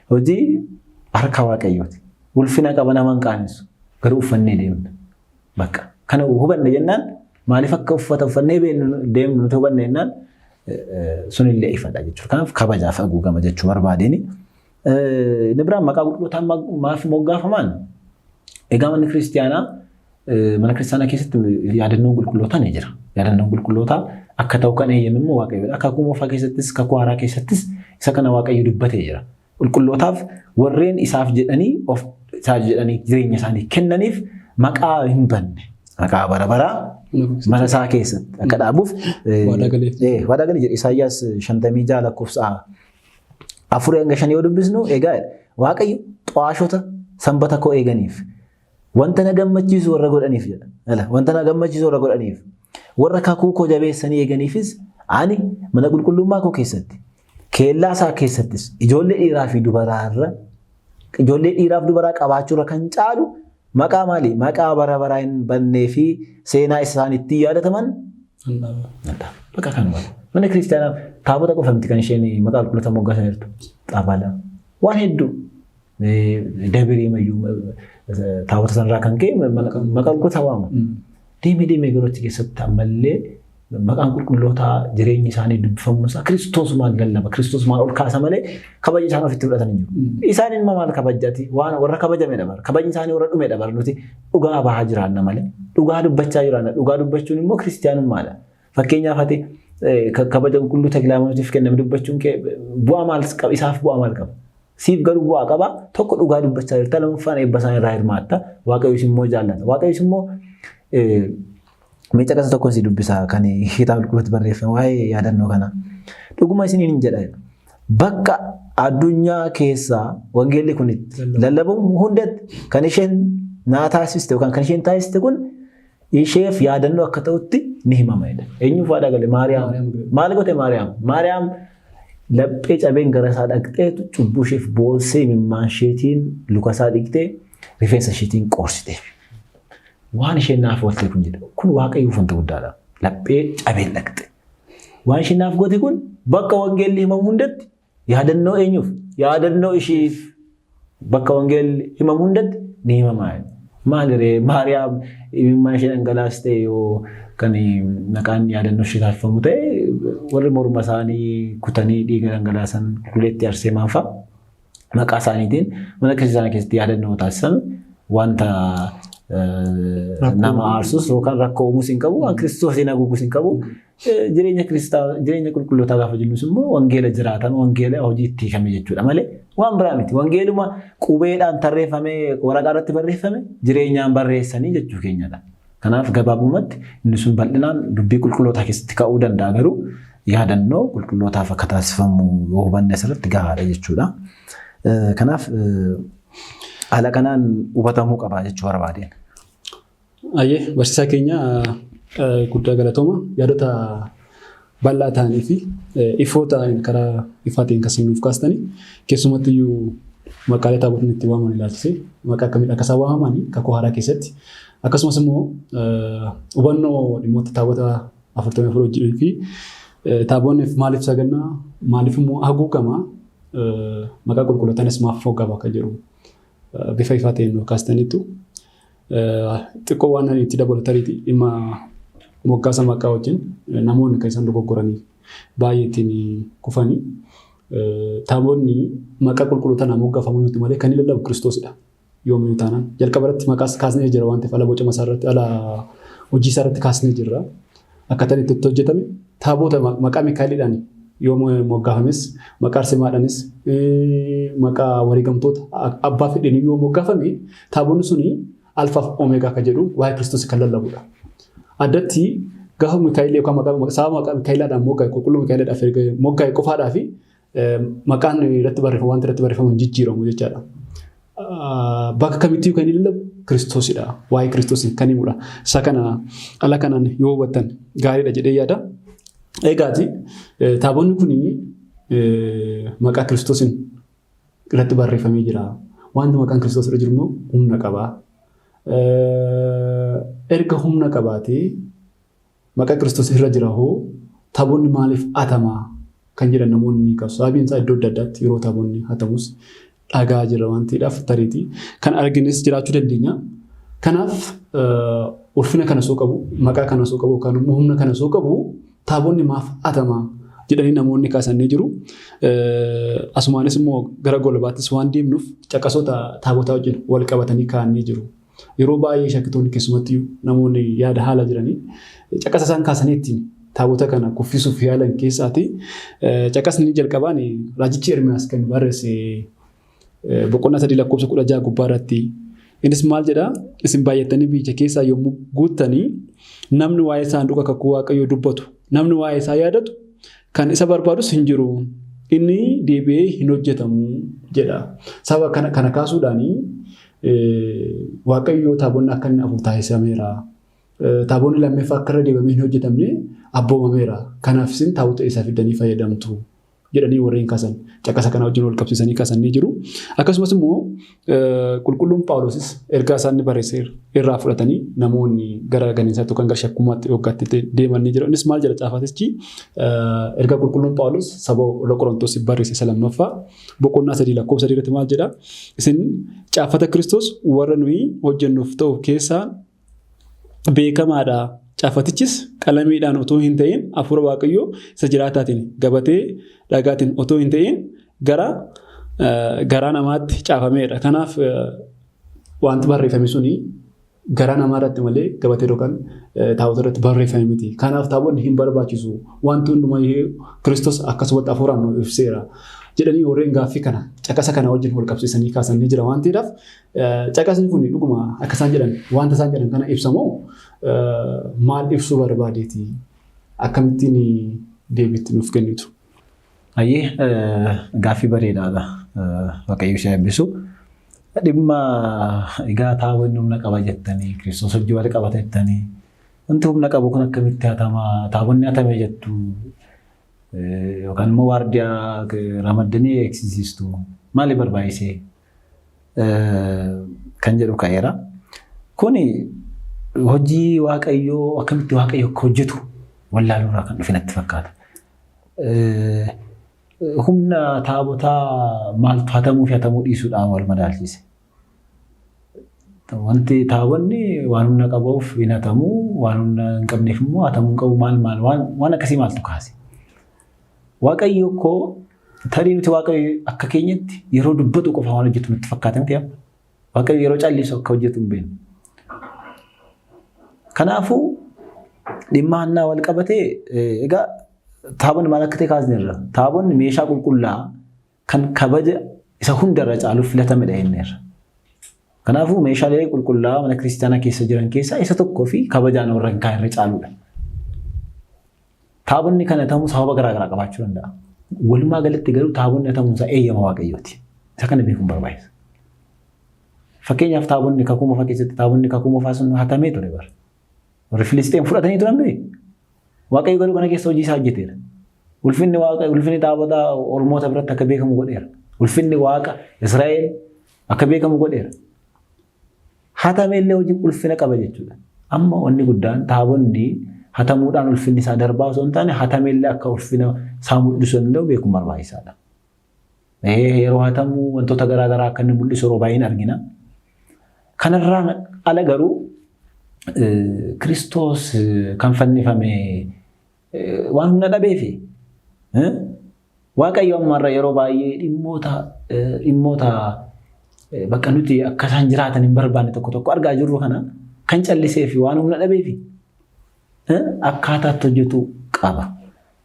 Hojii harka Waaqayyooti. Ulfina qaba, nama hin qaanessu. Garuu uffannee deemna. Bakka kana hubanne jennaan, maaliif akka uffata uffannee deemnu nuti hubanne jennaan sunillee ifadha jechuudha. Kanaaf kabajaaf haguugama jechuu barbaadeen. Inni biraan maqaa qulqullootaan maaf moggaafaman? Egaa manni kiristiyaanaa, mana kiristiyaanaa keessatti yaadannoon qulqullootaa ni jira. Yaadannoon qulqullootaa akka ta'u kan eeyyame immoo Waaqayyoodha. Kakuu moofaa keessattis kakuu haaraa keessattis isa kana Waaqayyo dubbatee jira. Qulqullootaaf, warreen isaaf jedhanii of isaaf jedhanii jireenya isaanii kennaniif maqaa hin banne, maqaa bara baraa mana isaa keessatti akka dhaabuuf waadaa galeef. Waadaa galee jedhe. Isaayyaas 56 lakkoofsa 4 hanga 5 yoo dubbisnu, egaa Waaqayyo xawaashota sanbata koo eeganiif, wanta na gammachiisu warra godhaniif jedha. Wanta na gammachiisu warra godhaniif, warra kakuu koo jabeessanii eeganiifis ani mana qulqullummaa koo keessatti, keellaa isaa keessattis ijoollee dhiiraa fi dubaraarra, ijoollee dhiiraaf dubaraa qabaachuurra kan caalu maqaa maali? Maqaa bara baraa hin bannee fi seenaa isaan ittiin yaadataman. Bakka kanuma. Mana kiristaanaa taabota qofa miti kan isheen maqaa qulqulloota moggaasan jirtu. Xabala. Waan hedduu. Dabirii mayyuu taabota sanarraa kan ka'e maqaa qulqulloota waama. Deemee deemee garuu achi keessatti ammallee maqaan qulqullootaa jireenyi isaanii dubbifamuun isaa Kiristoos maal lallaba, Kiristoos maal ol kaasa malee kabaja isaan ofitti fudhatan hin jiru. Isaan ilma maal kabajjaati? Waan warra kabajamedha bara. Kabajni isaanii warra dhumedha bara. Nuti dhugaa bahaa jiraanna malee. Dhugaa dubbachaa jiraanna. Dhugaa dubbachuun immoo kiristiyaanummaadha. Fakkeenyaaf ati kabaja qulqulluu Takila Hayimaanotiif kenname dubbachuun kee bu'aa maal qaba? Isaaf bu'aa maal qaba? Siif garuu bu'aa qaba. Tokko dhugaa dubbachaa jirta. Lammaffaan eebba isaan irraa hirmaatta. Waaqayyoos immoo jaallata. Waaqayyoos immoo mee caqasa tokko si dubbisa kan kitaaba qulqulluutti barreeffame waa'ee yaadannoo kana. Dhuguma isiniin hin jedha. Bakka addunyaa keessaa wangeelli kun itti lallabamu hundatti kan isheen naa taasiste yookaan kan isheen taasiste kun isheef yaadannoo akka ta'utti ni himama jedha. Eenyuuf waadaa gale? Maariyaam. Maal goote Maariyaam? Maariyaam laphee cabeen gara isaa dhaqxeetu cubbuu isheef boossee, imimmaan isheetiin luka isaa dhiqxee, rifeensa isheetiin qoorsiteef. Waan isheen naaf oolte kun jedha. Kun Waaqayyoof wanta guddaadha. Laphee cabeen dhaqxe. Waan ishiin naaf goote kun bakka wangeelli himamu hundatti yaadannoo eenyuuf? Yaadannoo ishiif bakka wangeelli himamu hundatti ni himama. Maaliree Maariyaam imimmaan ishee dhangalaastee yoo kan maqaan yaadannoo ishee taasifamu ta'e warri morma isaanii kutanii dhiiga dhangalaasan qulqulleetti Arseemaan fa'a maqaa isaaniitiin mana kiristaanaa keessatti yaadannoo taasisame wanta nama aarsus yookaan rakkoo uumuus hin qabu, waan Kiristoosiin haguugus hin qabu. Jireenya kiristaa jireenya qulqullootaa gaafa jennus immoo wangeela jiraatan wangeela hojii itti hiikame jechuudha malee waan biraa miti. Wangeeluma qubeedhaan tarreeffamee waraqaa irratti barreeffame jireenyaan barreessanii jechuu keenyadha. Kanaaf gabaabumatti inni sun bal'inaan dubbii qulqullootaa keessatti ka'uu danda'a garuu yaadannoo qulqullootaaf akka taasifamu yoo hubanne asirratti gahaadha jechuudha. Kanaaf haala kanaan hubatamuu qaba jechuu barbaadeen. Ayyee, barsiisaa keenya, guddaa galatooma. Yaadota bal'aa ta'anii fi ifoo ta'an karaa ifaa ta'een kan nuuf kaastanii, keessumatti iyyuu maqaalee taabotni itti waamaman ilaalchisee maqaa akkamiin akka isaan waamamanii kakuu haaraa keessatti, akkasumas immoo hubannoo dhimmoota taabota 44 wajjin fi taabonni maaliif sagannaa, maaliif immoo haguugama, maqaa qulqullootanis maaf moggaama kan jedhu bifa ifaa ta'een nuuf kaastaniitu. Xiqqoo waan itti dabalu tariiti dhimma moggaasa maqaa wajjin namoonni kan isaan dogoggoranii baay'ee ittiin kufanii, taabonni maqaa qulqullootaan moggaafamu yoo malee kan inni lallabu Kiristoosidha. Yoomiyyuu taanaan jalqaba irratti maqaas kaasnee jira waan ta'eef ala bocama isaa irratti, ala hojii isaa irratti kaasnee jirra. Akkaataan itti hojjetame taabota maqaa Mikaa'eliidhaan yoo moggaafames, maqaa Arsemaadhaanis, maqaa wareegamtoota abbaa fedheen yoo moggaafame, taabonni suni Alfaaf Omeegaa kan jedhu waa'ee Kiristoos kan lallabudha. Addatti gaafa Mikaa'el yookaan maqaa sababa maqaa Mikaa'elaadhaan moggaa'e, qulqulluu Mikaa'elaadhaaf moggaa'e qofaadhaa fi maqaan irratti barreeffamu, wanti irratti barreeffamu hin jijjiiramu jechaadha. Bakka kamittiyyuu kan inni lallabu Kiristoosidha. Waa'ee Kiristoos kan himudha. Isa kana ala kanaan yoo hubattan gaariidha jedhee yaada. Egaati taabonni kun maqaa Kiristoosiin irratti barreeffamee jira. Wanti maqaan Kiristoos irra jiru immoo humna qaba. Erga humna qabaatee maqaa Kiristoos irra jira hoo taabonni maaliif hatamaa kan jedhan namoonni ni kaasu. Sababiin isaa iddoo adda addaatti yeroo taabonni hatamus dhagaa jira waan ta'eedhaaf tariitii kan argines jiraachuu dandeenya. Kanaaf ulfina kana soo qabu, maqaa kana soo qabu yookaan immoo humna kana soo qabu taabonni maaf hatamaa jedhanii namoonni kaasanii jiru. Asumaanis immoo gara golabaattis waan deemnuuf caqasoota taabotaa wajjin wal qabatanii kaa'anii jiru. Yeroo baay'ee shakkitoonni, keessumatti namoonni yaada haala jiranii, caqasa isaan kaasanii ittiin taabota kana kuffisuuf yaalan keessaati. Caqasni jalqabaan raajichi Ermiyaas kan barreesse boqonnaa 3 lakkoofsa 16 gubbaa irratti. Innis maal jedhaa? "Isin baay'attanii biyya keessaa yommuu guuttanii, namni waa'ee saanduqa kakuu Waaqayyoo dubbatu, namni waa'ee isaa yaadatu, kan isa barbaadus hin jiru. Inni deebi'ee hin hojjetamu" jedha. Sababa kana kaasuudhaanii Waaqayyo taabonni akka inni afur taasisameera. Taabonni lammaffaa akka irra deebamee hin hojjetamne abboomameera. Kanaaf isin taabota isaa fiddanii fayyadamtu jedhanii warreen kaasan caqasa kana wajjin wal qabsiisanii kaasan ni jiru. Akkasumas immoo qulqulluun Phaawulosis ergaa isaan ni barreesse irraa fudhatanii namoonni gara ganiinsaatti yookaan gara shakkummaatti waggaatti deeman ni jiru. Innis maal jedha caafatichi? Ergaa qulqulluun Phaawulos saba warra Qorontosiif barreesse isa lammaffaa boqonnaa 3 lakkoofsa 3 irratti maal jedha? "Isin caafata Kiristoos warra nuyi hojjennuuf ta'u keessaa beekamaadha. Caafatichis qalamiidhaan otoo hin ta'in hafuura Waaqayyoo isa jiraataatiin, gabatee dhagaatiin otoo hin ta'in gara garaa namaatti caafameedha." Kanaaf wanti barreeffame suni garaa namaa irratti malee gabatee yookaan taabota irratti barreeffame miti. Kanaaf taabonni hin barbaachisu. Wanti hundumaa Kiristoos akkasumatti hafuuraan nu ibseera jedhanii warreen gaaffii kana caqasa kana wajjin wal qabsiisanii kaasan ni jira waan ta'eedhaaf, caqasni kun dhuguma akka isaan jedhan wanta isaan jedhan kana ibsamoo, maal ibsuu barbaadeeti, akkamittiin deebiitti nuuf kennitu? Ayyee, gaaffii bareedaadha. Waaqayyo ishee eebbisu. Dhimma egaa taabonni humna qaba jettanii, Kiristoos hojii wal qabata jettanii, wanti humna qabu kun akkamitti hatama, taabonni hatame jettu, yookaan immoo waardiyaa ramaddanii eegsisiistu, maali barbaachisee kan jedhu ka'eera. Kuni hojii Waaqayyoo akkamitti Waaqayyo akka hojjetu wallaaluurraa kan dhufe natti fakkaata. Humna taabotaa maaltu hatamuu fi hatamuu dhiisuudhaan wal madaalchise? Wanti taabonni waan humna qabuuf hin hatamuu, waan humna hin qabneef immoo hatamuu hin qabu maal maal waan akkasii maaltu kaase? Waaqayyo koo tarii nuti Waaqayyo akka keenyatti yeroo dubbatu qofa waan hojjetu nutti fakkaata miti amma. Waaqayyo yeroo callisu akka hojjetu hin beeknu. Kanaafuu dhimma hannaa wal qabatee egaa taabonni maal akka ta'e kaasneerra. Taabonni meeshaa qulqullaa'aa kan kabaja isa hundarra caaluuf filatamedha jenneerra. Kanaafuu meeshaalee qulqullaa'aa mana kiristaanaa keessa jiran keessaa isa tokkoo fi kabajaan warra kaan irra caaludha. Taabonni kan hatamu sababa garaa garaa qabaachuu danda'a. Walumaa galatti garuu taabonni hatamuun isaa eeyyama Waaqayyooti. Isa kana beekuun barbaachisa. Fakkeenyaaf taabonni kakuu moofaa keessatti taabonni kakuu moofaa sun hatamee ture bara. Warri Filisxeem fudhatanii turan miti. Waaqayyo garuu kana keessa hojii isaa hojjeteera. Ulfinni Waaqa ulfinni taabota ormoota biratti akka beekamu godheera. Ulfinni Waaqa Israa'el akka beekamu godheera. Hatame illee hojii ulfina qaba jechuudha. Amma wanni guddaan taabonni hatamuudhaan ulfinni isaa darbaa osoo hin taane hatame illee akka ulfina isaa mul'isuu danda'u beekuun barbaachisaadha. Yeroo hatamu wantoota garaa garaa akka inni mul'isu yeroo baay'een argina. Kanarraan ala garuu Kiristoos kan fannifame waan humna dhabeefi Waaqayyo ammarra yeroo baay'ee dhimmoota dhimmoota bakka nuti akka isaan jiraatan hin barbaanne tokko tokko argaa jirru kana kan callisee fi waan humna dhabeefi akkaataatti hojjetu qaba.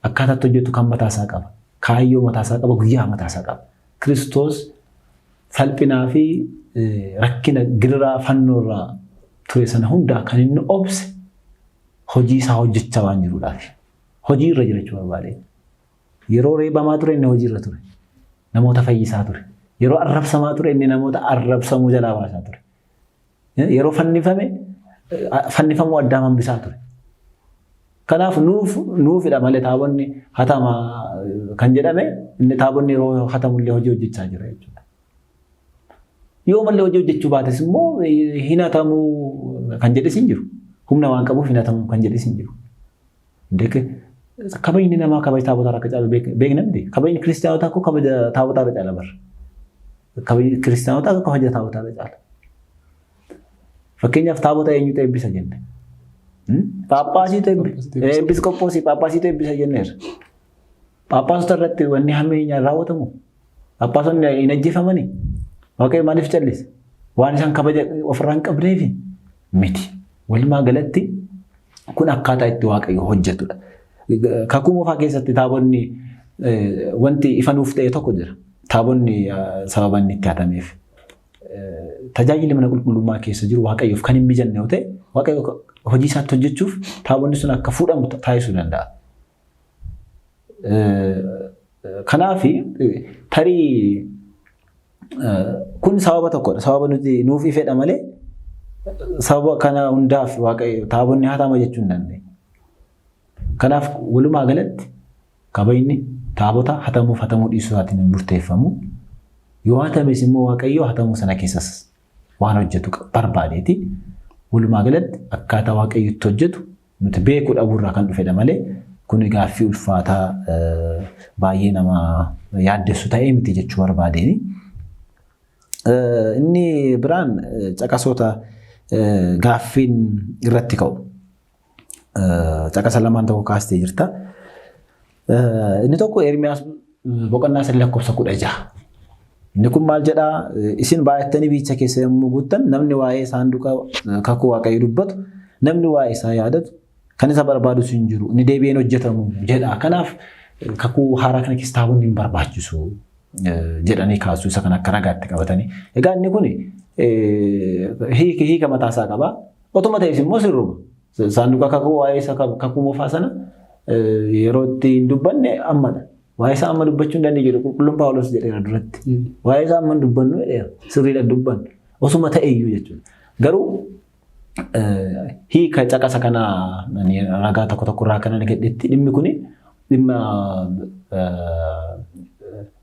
Akkaataatti hojjetu kan mataasaa qaba. Kaayyoo mataasaa qaba, guyyaa mataasaa qaba. Kiristoos salphinaa fi rakkina gidiraa fannoorraa ture sana hundaa kan inni obse hojii isaa hojjechaa waan jiruudhaaf. Hojii irra jira jechuu barbaade. Yeroo reebamaa ture inni hojii irra ture. Namoota fayyisaa ture. Yeroo arrabsamaa ture inni namoota arrabsamuu jalaa baasaa ture. Yeroo fannifame fannifamuu addaa hambisaa ture. Kanaaf nuuf nuufidha malee taabonni hatama kan jedhame inni taabonni yeroo hatamullee hojii hojjechaa jira jechuudha. Yoo mallee hojii hojjechuu baates immoo hin hatamuu kan jedhes hin jiru. Humna waan qabuuf hin hatamuu kan jedhes hin jiru. Kabajni namaa kabaja taabotaa akka caalu beekna miti. Kabajni kiristaanotaa akkoo kabaja taabotaa irra caala bara. Kabajni kiristaanotaa akka kabaja taabotaa irra caala. Fakkeenyaaf taabota eenyutu eebbisa jenne? Phaaphaasiitu eebbisa. Eebbiskooppoosii phaaphaasiitu eebbisa jenneerra. Phaaphaasota irratti wanni hammeenyaan raawwatamu? Phaaphaasonni hin ajjeefamanii? Waaqayyo maaliif callise? Waan isaan kabaja ofirraa hin qabneefi? Miti. Walumaa galatti kun akkaataa itti Waaqayyo hojjetudha. Kakuu moofaa keessatti taabonni wanti ifa nuuf ta'e tokko jira. Taabonni sababa inni itti hatameef. Tajaajilli mana qulqullummaa keessa jiru Waaqayyoof kan hin mijanne yoo ta'e Waaqayyo hojii isaatti hojjechuuf taabonni sun akka fuudhamu taasisuu danda'a. Kanaaf tarii kun sababa tokkodha. Sababa nuti nuuf ifedha malee sababa kana hundaaf Waaqayyo taabonni hatama jechuu hin dandeenyu. Kanaaf walumaa galatti kabajni taabota hatamuuf hatamuu dhiisuu isaatiin hin murteeffamu. Yoo hatames immoo Waaqayyo hatamuu sana keessas waan hojjetu barbaadeeti. Walumaa galatti akkaataa Waaqayyo itti hojjetu nuti beekuu dhabuurraa kan dhufedha malee kun gaaffii ulfaataa baay'ee nama yaaddessu ta'ee miti jechuu barbaadeeni. Inni biraan caqasoota gaaffiin irratti ka'u. Caqasa lamaan tokko kaastee jirta. Inni tokko Ermiyaas boqonnaa 3 lakkoofsa 16. Inni kun maal jedhaa? Isin baay'attanii biyyicha keessa yommuu guuttan namni waa'ee saanduqa kakuu Waaqayyo dubbatu, namni waa'ee isaa yaadatu, kan isa barbaadus hin jiru. Inni deebi'ee hin hojjetamu jedha. Kanaaf kakuu haaraa kana keessa taabonni hin barbaachisu jedhanii kaasu isa kana akka ragaatti qabatanii. Egaa inni kun hiika mataa isaa qaba. Otuma ta'es immoo sirruma. Saanduqa kakuu waa'ee isa kakuu moofaa sana yeroo itti hin dubbanne ammadha. Waa'ee isaa amma dubbachuu hin dandeenyu jedhu qulqulluun Paawulos jedheera duratti. Waa'ee isaa amma hin dubbannu jedheera. Sirriidha dubbannu. Osuma ta'e iyyuu jechuudha. Garuu hiika caqasa kanaa ani ragaa tokko tokko irraa kan argadhetti dhimmi kuni dhimma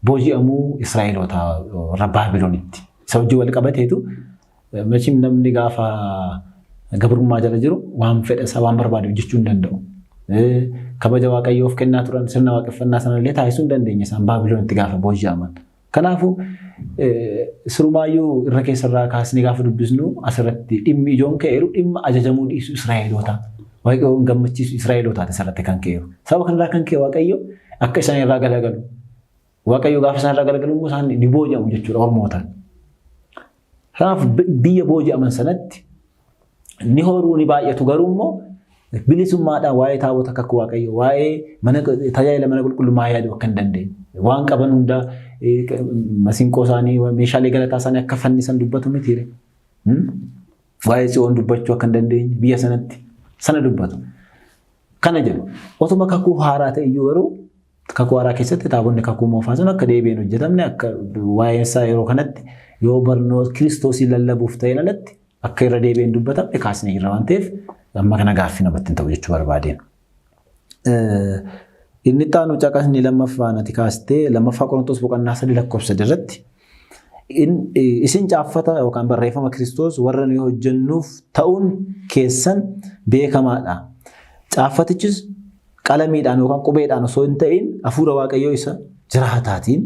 booji'amuu Israa'eloota warra Baabilonitti. Isa wajjin wal qabateetu machim namni gaafa gabrummaa jala jiru waan fedha isaa waan barbaade hojjechuu hin danda'u. Kabaja Waaqayyoof kennaa turan sirna waaqeffannaa sanallee taasisuu hin dandeenye isaan Baabiloonitti gaafa booji'aman. Kanaafuu sirumaayyuu irra keessarraa kaasnee gaafa dubbisnu asirratti dhimmi ijoon ka'eeru dhimma ajajamuu dhiisuu Israa'elootaa. Waaqayyoon gammachiisu Israa'elootaati asirratti kan ka'eeru. Sababa kanarraa kan ka'e Waaqayyo akka isaan irraa galagalu. Waaqayyo gaafa isaan irraa galagalu immoo isaan ni booji'amu jechuudha ormootaan. Kanaaf biyya booji'aman sanatti ni horuu ni baay'atu garuu immoo bilisummaadhaan waa'ee taabota kakuu Waaqayyo waa'ee mana tajaajila mana qulqullummaa yaaduu akka hin dandeenye. Waan qaban hundaa masiinqoo isaanii meeshaalee galataa isaanii akka fannisan dubbatu mitiire. Waa'ee tsiyoon dubbachuu akka hin dandeenye biyya sanatti sana dubbatu. Kana jedhu otuma kakuu haaraa ta'e iyyuu garuu kakuu haaraa keessatti taabonni kakuu moofaa sun akka deebi'een hojjetamne akka waa'een isaa yeroo kanatti yoo barnoota Kiristoosii lallabuuf ta'een alatti akka irra deebi'een dubbatamne kaasnee jirra waan ta'eef amma kana gaaffii namatti hin ta'u jechuu barbaadeen. Inni itti aanu caqasni lammaffaan ati kaastee lammaffaa Qorontos boqonnaa 3 lakkoofsa irratti isin caaffata yookaan barreeffama Kiristoos warra nuyi hojjennuuf ta'uun keessan beekamaadha. Caaffatichis qalamiidhaan yookaan qubeedhaan osoo hin ta'in hafuura Waaqayyoo isa jiraataatiin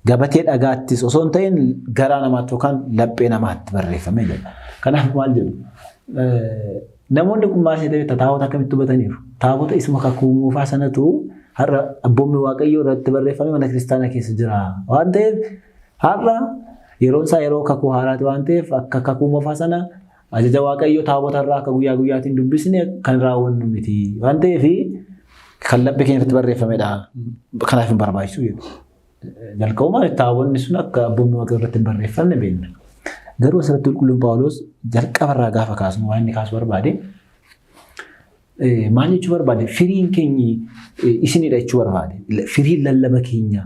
gabatee dhagaattis osoo hin ta'in garaa namaatti yookaan laphee namaatti barreeffame jedha. Kanaaf maal jedhu? Namoonni kun maal jedhee taabota akkamitti hubataniiru? Taabota isuma kakuu moofaa sanatu har'a abboommi Waaqayyoo irratti barreeffame mana kiristaanaa keessa jira. Waan ta'eef har'a yeroon isaa yeroo kakuu haaraati waan ta'eef akka kakuu moofaa sana ajaja Waaqayyoo taabota irraa akka guyyaa guyyaatiin dubbisne kan raawwannu miti. Waan ta'eef kan laphee keenya irratti barreeffamedha. Kanaaf hin barbaachisu jedhu. Jalqabumaan taabonni sun akka abboommi Waaqayyoo irratti hin barreeffamne beekna. Garuu asirratti qulqulluun Phaawulos jalqabarraa gaafa kaasnu waan inni kaasuu barbaade maal jechuu barbaade firiin keenyi isinidha jechuu barbaade. Firiin lallaba keenya,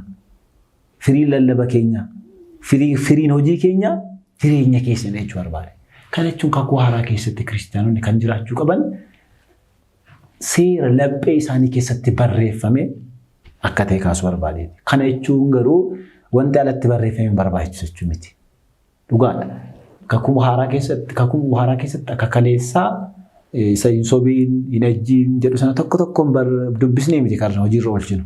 firiin lallaba keenya, firiin hojii keenya jireenya keessanidha jechuu barbaade. Kana jechuun kakuu haaraa keessatti kiristaanonni kan jiraachuu qaban seera laphee isaanii keessatti barreeffame akka ta'e kaasuu barbaade. Kana jechuun garuu wanti alatti barreeffame hin barbaachisu jechuu miti. Dhugaadha. Kakuu haaraa keessatti akka kaleessaa isa hin sobiin, hin ajjiin jedhu sana tokko tokkoon dubbisnee miti kan hojiirra oolchinu.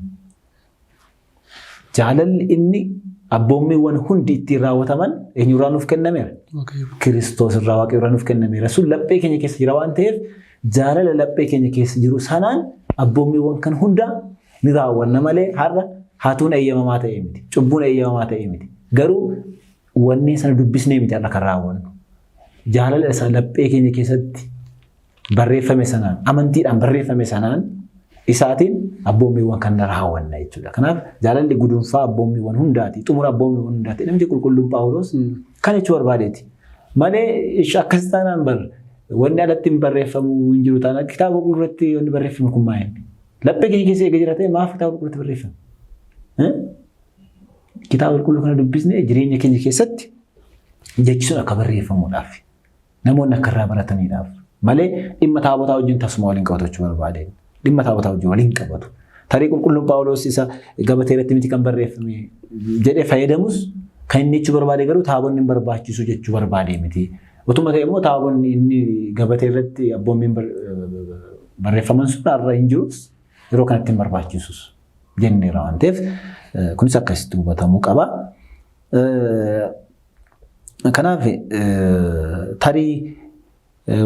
Jaalalli inni abboommiiwwan hundi ittiin raawwataman eenyurraa nuuf kennameera? Kiristoos irraa Waaqayyo irraa nuuf kennameera. Sun laphee keenya keessa jira waan ta'eef jaalala laphee keenya keessa jiru sanaan abboommiiwwan kan hunda ni raawwanna malee har'a hatuun eeyyamamaa ta'ee miti. Cubbuun eeyyamamaa ta'ee miti. Garuu wanni sana dubbisnee miti har'a kan raawwannu. Jaalala isa laphee keenya keessatti barreeffame sanaan amantiidhaan barreeffame sanaan isaatiin abboommiiwwan kan raawwanna jechuudha. Kanaaf jaalalli gudunfaa abboommiiwwan hundaati. Xumura abboommiiwwan hundaati. Namni qulqulluun Phaawulos kan jechuu barbaadeeti. Malee akkas taanaan bar wanni alatti hin barreeffamu hin jiru taanaan kitaaba qulqulluu irratti wanni barreeffame kun maal inni? Laphee keenya keessa eega jira ta'e maaf kitaaba qulqulluu irratti barreeffame? Kitaaba qulqulluu kana dubbisnee jireenya keenya keessatti jechi sun akka barreeffamuudhaaf namoonni akka irraa barataniidhaaf malee dhimma taabotaa wajjin tasuma waliin qabatu jechuu barbaadeen. Dhimma taabotaa wajjin waliin qabatu. Tarii qulqulluun Phaawulos isa gabatee irratti miti kan barreeffame jedhee fayyadamus kan inni jechuu barbaade garuu taabonni hin barbaachisu jechuu barbaade miti. Utuma ta'e immoo taabonni inni gabatee irratti abboommiin barreeffaman sun har'a hin jirus yeroo kanatti hin barbaachisus jenneera waan ta'eef kunis akkasitti hubatamuu qaba. Kanaaf tarii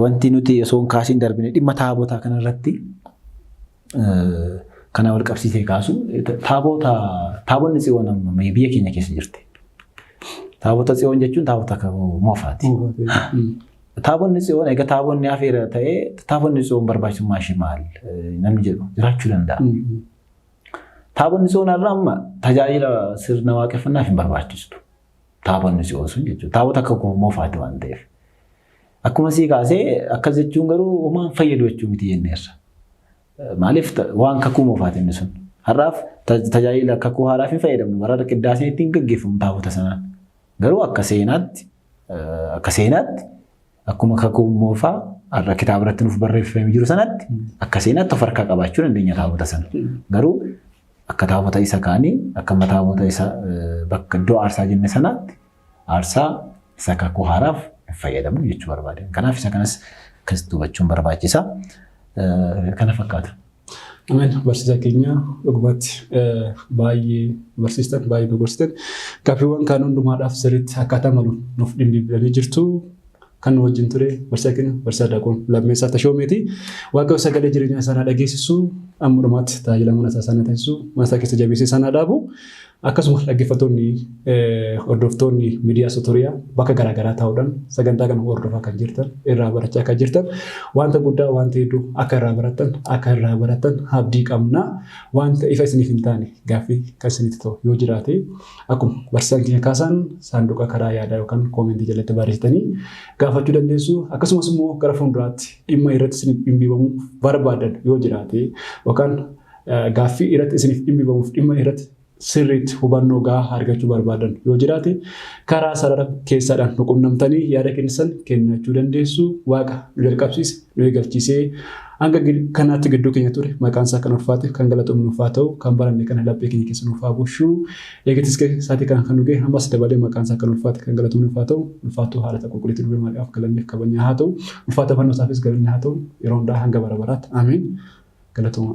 wanti nuti osoo hin kaasiin darbine dhimma taabotaa kanarratti kana wal qabsiisee kaasu taabonni tsiyoon amma biyya keenya keessa jirti. Taabota tsiyoon jechuun taabota moofaati. Taabonni tsiyoon egaa taabonni hafeera ta'ee taabonni tsiyoon barbaachisummaa ishee maal namni jedhu jiraachuu danda'a. Taabonni tsiyoon har'a amma tajaajila sirna waaqeffannaaf hin barbaachistu. Taabonni tsiyoon sun jechuudha. Taabota akka moofaati waan ta'eef. Akkuma sii kaasee akkas jechuun garuu homaa hin fayyadu jechuu miti jenneerra. Maaliif waan kakuu moofaati inni sun. Har'aaf tajaajila kakuu haaraaf hin fayyadamnu. Bara qiddaaseen ittiin gaggeeffamu taabota sanaan. Garuu akka seenaatti akkuma kakuu moofaa har'a kitaaba irratti nuuf barreeffamee jiru sanatti akka seenaatti of harkaa qabaachuu dandeenya taabota sana. Garuu akka taabota isa kaanii akka taabota isa bakka iddoo aarsaa jenne sanaatti aarsaa isa kakuu haaraaf hin fayyadamnu jechuu barbaade. Kanaaf isa kanas akkasitti hubachuun barbaachisa. Kana fakkaata. Ameen. Barsiisaa keenya dhugumatti baay'ee barsiistan, baay'ee nu gorsitan. Gaaffiiwwan kaan hundumaadhaaf sirriitti akkaataa malu nuuf dhimbiibdanii jirtu. Kan nu wajjin ture barsiisaa keenya barsiisaa Daaqoon Lammeessaa Tashoomeeti. Waaqayyo sagalee jireenyaa isaanii dhageessisu, amma dhumaatti tajaajila mana isaa isaanii taasisu, mana isaa keessa jabeessee isaanii dhaabu. Akkasuma dhaggeeffattoonni, hordoftoonni miidiyaa Sotoriyaa bakka garaagaraa taa'uudhaan sagantaa kana hordofaa kan jirtan, irraa barachaa kan jirtan, wanta guddaa, wanta hedduu akka irraa barattan abdii qabna. Wanta ifa isiniif hin taane, gaaffii kan isinitti ta'u yoo jiraate, akkuma barsiisaan keenya kaasan saanduqa karaa yaadaa yookaan koomentii jalatti barreessitanii gaafachuu dandeessu. Akkasumas immoo gara fuulduraatti dhimma irratti isiniif dhimbiibamuu barbaadan yoo jiraate, yookaan gaaffii irratti isiniif dhimbiibamuuf dhimma irratti sirriitti hubannoo gahaa argachuu barbaadan yoo jiraate, karaa sarara keessaadhaan nu qunnamtanii yaada keessan kennachuu dandeessu. Waaqa nu jalqabsiise, nu eegalchiisee hanga kanaatti gidduu keenya ture, maqaan isaa kan ulfaate, kan galatoomnu nuuf haa ta'u. Kan baranne kana laphee keenya keessa nuuf haa buusu. Eegatis isaatii kan nu gahe ammas dabalee maqaan isaa kan ulfaate, kan galatoomnu nuuf haa ta'u. Ulfaattuu haala qulqulleetti dubbii maqaaf galanneef kabajaa haa ta'u. Ulfaata fannoo isaafis galanni haa ta'u yeroo hundaa hanga bara baraatti. Ameen. Galatooma.